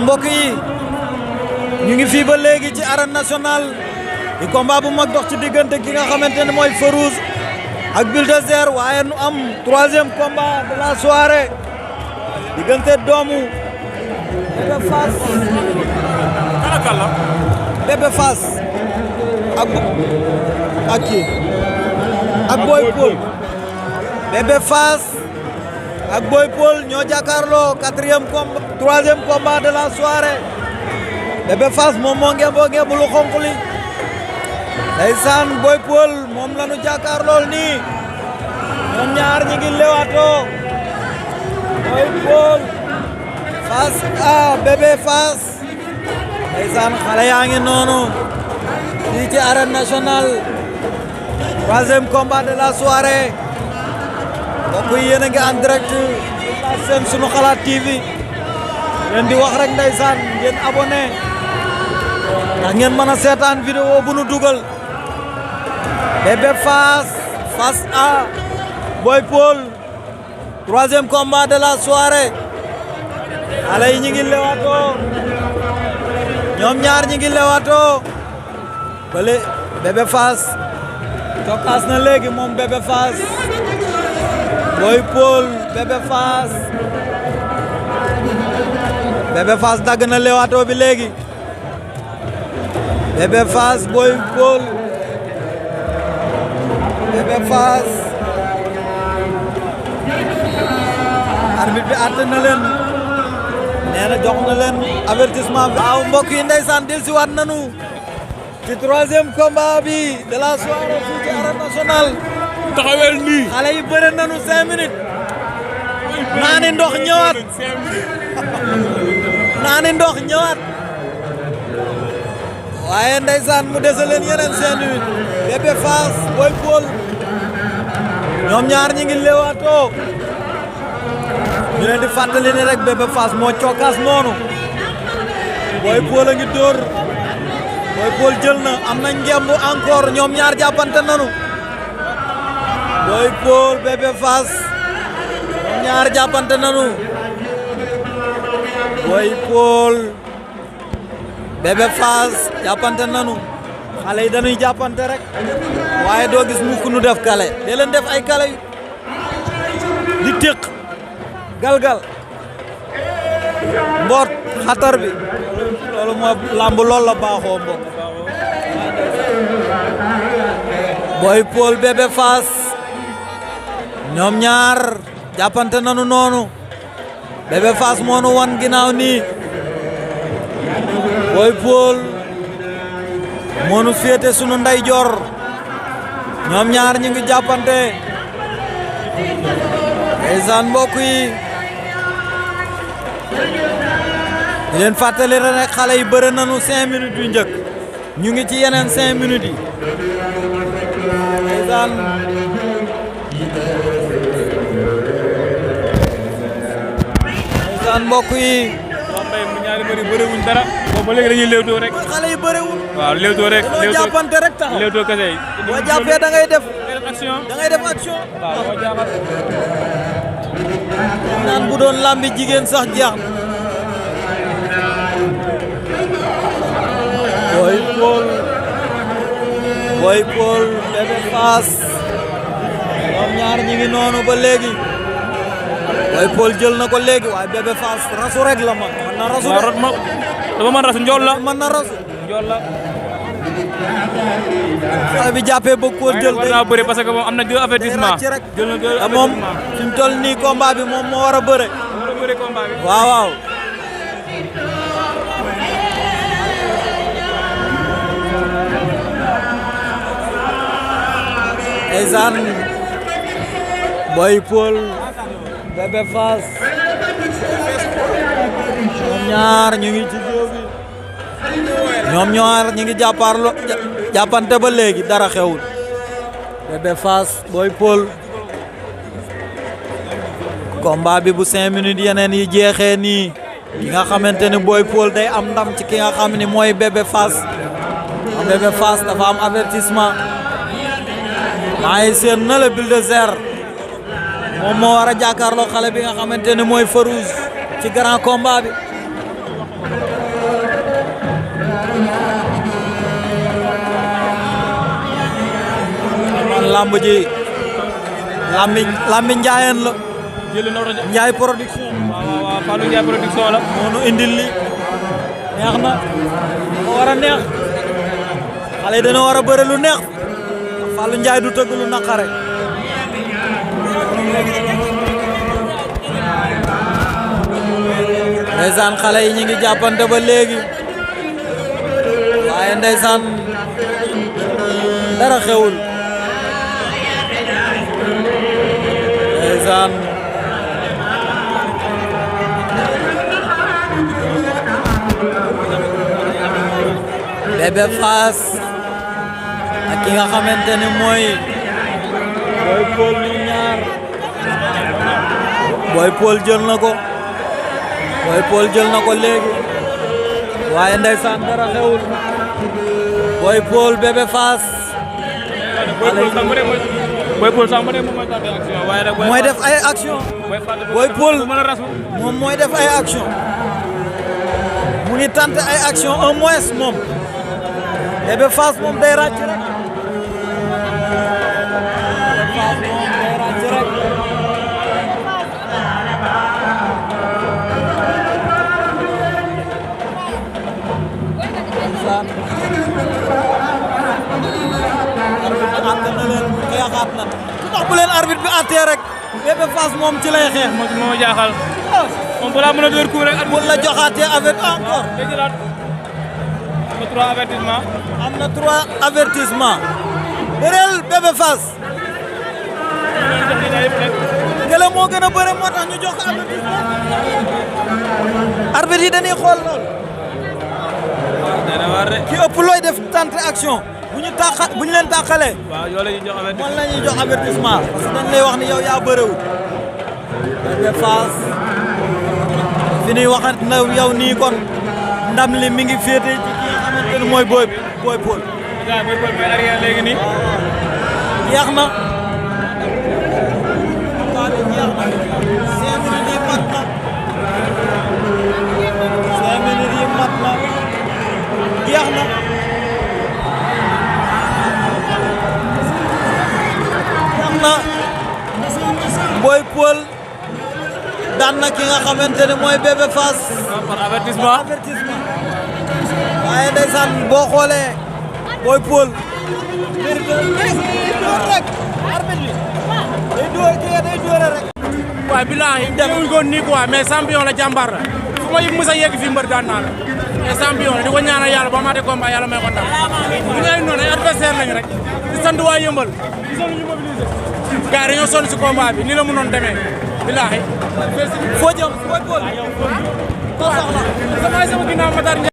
mbokk yi ñu ngi fii ba léegi ci arène nationale di combat bu mag dox ci diggante ki nga xamante ne mooy Feu Rouge ak Bulldozer waaye nu am troisième combat de la soirée diggante doomu Bébé Fass Bébé Fass ak kii ak Boy Paul Bébé Fass ak Boy Paul ñoo jàkkaarloo troisième combat de la soirée Bébé Fass moom moo ngemb lu xonq li ndeysaan Boy Paul moom la ñu jàkkaarlool nii ñoom ñaar ñi ngi lewaatoo Boy Paul Fass Bébé Fass ndeysaan xale yaa ngi noonu fii ci arène nationale troisième combat de la soirée mbokk yi yéen a ngi en direct la seen sunu xalaat TV leen di wax rek ndeysaan ngeen abonné ndax ngeen mën a seetaan vidéo bu nu dugal Bébé Fass face à Boy Paul troisième combat de la soirée xale yi ñi ngi lewaatoo ñoom ñaar ñi ngi lewaatoo bale Bébé Fass tokkaas na léegi moom Bébé Fass Boy Paul Bébé Fass dagg na lewaatoo bi léegi Bébé Fass Boy Paul Bébé Fass arbitre bi àtte na leen nee na jox na leen avertissement bi waaw mbokk yi ndeysaan dellusiwaat nañu ci troisième combat bi de la soirée fii ci arène nationale taxawel nii xale yi bëre nañu 5 minutes naani ndox ñëwaat naani ndox ñëwaat waaye ndeysaan mu dese leen yeneen 5 minutes Bébé Fass Boy Paul ñoom ñaar ñi ngi leewaatoo ñu leen di fàttali ni rek Bébé Fass moo cokkaas noonu Boy Paul a ngi dóor Boy Paul jël na am na ngemb encore ñoom ñaar jàppante nanu Boy Paul Bébé Fass ñoom ñaar jàppante nanu Boy Paul Bébé Fass jàppante nanu xale yi dañuy jàppante rek waaye doo gis mukk nu def kale dee leen def ay kale di téq galgal mboot xatar bi loolu moo lamb loolu la baaxoo mbokk Boy Paul Bébé Fass ñoom ñaar jàppante nanu noonu Bébé Fass moo nu wan ginnaaw nii Boy Paul moo nu féete sunu ndeyjoor ñoom ñaar ñu ngi jàppante ndeysaan mbokk yi di leen fàttali rek xale yi bëre nañu 5 minutes yu njëkk ñu ngi ci yeneen 5 minutes yi ndeysaan mbokk yi mbay mu ñaari bëri bëriwuñ dara boobu ba léegi dañuy léewtoo rek xale yi bëriwul waaw léewtoo rek dañoo jàppante rek taxaw léewtoo kese yi boo jàppee da ngay def action waaw boo jaaxal naan bu doon lambi jigéen sax jeex na Boy Paul Bébé Fass ñoom ñaar ñi ngi noonu ba léegi Boy Paul jël na ko léegi waaye Bébé Fass rasu rek la man na rasu dafa mën rasu njool la mën na rasu njool la xale bi jàppee ba ko jël war naa bëre parce que moom am na 2 avertissement rek jël na 2 avertissement moom fi mu toll nii combat bi moom moo war a bëre combat bi waaw ndeysaan Boy Paul Bébé Fass ñoom ñaar ñu ngi ci géew bi ñoom ñaar ñu ngi jàppante ba léegi dara xewul Bébé Fass Boy Paul combat bi bu 5 minutes yeneen yi jeexee nii ki nga xamante ni Boy Paul day am ndam ci ki nga xam ni mooy Bébé Fass Bébé Fass dafa am avertissement maa ngi seen na la Bulldozer moom moo war a jàkkaarloo xale bi nga xamante ne mooy Feu Rouge ci grand combat bi lamb ji lambi Njaayeen la. jël na Njaay production. waaw Fallou Ndiaye production la. noonu indil li neex na ko war a neex xale yi dana war a bëre lu neex Fallou Ndiaye du tëgg lu naqare. ndeysaan xale yi ñu ngi jàppante ba léegi waaye ndeysaan dara xewul ndeysaan Bébé Fass ak ki nga xamante ne mooy Boy Paul ñu ñaar Boy Paul jël na ko Boy Paul jël na ko léegi waaye ndeysaan dara xewul Boy Paul Bébé Fass Boy Paul sax mu ne moom mooy tardé action waaye nag mooy def ay action Boy Paul moom mooy def ay action mu ngi tenté ay action un moins moom Bébé Fass moom day ràcc rek xeexaat na tax bu leen arbitre bi àttee rek Bébé Fass moom ci lay xeex moo jaaxal moom balaa mën a door coup rek bu la joxaatee avec encore am na 3 avertissement am na 3 avertissement bëreel Bébé Fass gële moo gën a bëre moo tax ñu jox ko avertissement arbitre yi dañuy xool lool ki ëpp looy def tenter action bu ñu leen tàqalee. waaw yow la ñuy jox avertissement man la ñuy jox avertissement parce que dañ lay wax ni yow yaa bëriwul. Bébé Fass fi ñuy waxante ne yow nii kon ndam li mi ngi féete ci ki nga xamante ne mooy Boy Paul. Boy Paul mooy arrière léegi nii. jeex na. waaw jeex na. 5 minutes yi mat na. 5 minutes yi mat na. jeex na. Boy Paul daan na ki nga xamante ne mooy Bébé Fass par avertissement waaye ndeysaan boo xoolee Boy Paul day door rek arbitre bi day door rek waaw bilaay demul ko nii quoi mais champion la jàmbaar la fu ma yëg mos a yegg fii mbër daan naa la mais champion la di ko ñaanal yàlla ba amaatee combat yàlla may ko ndam ñu ngay noonu ay adversaire lañ rek di sant waa Yëmbal di sonn ñu mobiliser gars yi dañoo sonn si combat bi nii la mënoon demee bilaay foo jëm Boy Paul waaw sama ginnaaw Matar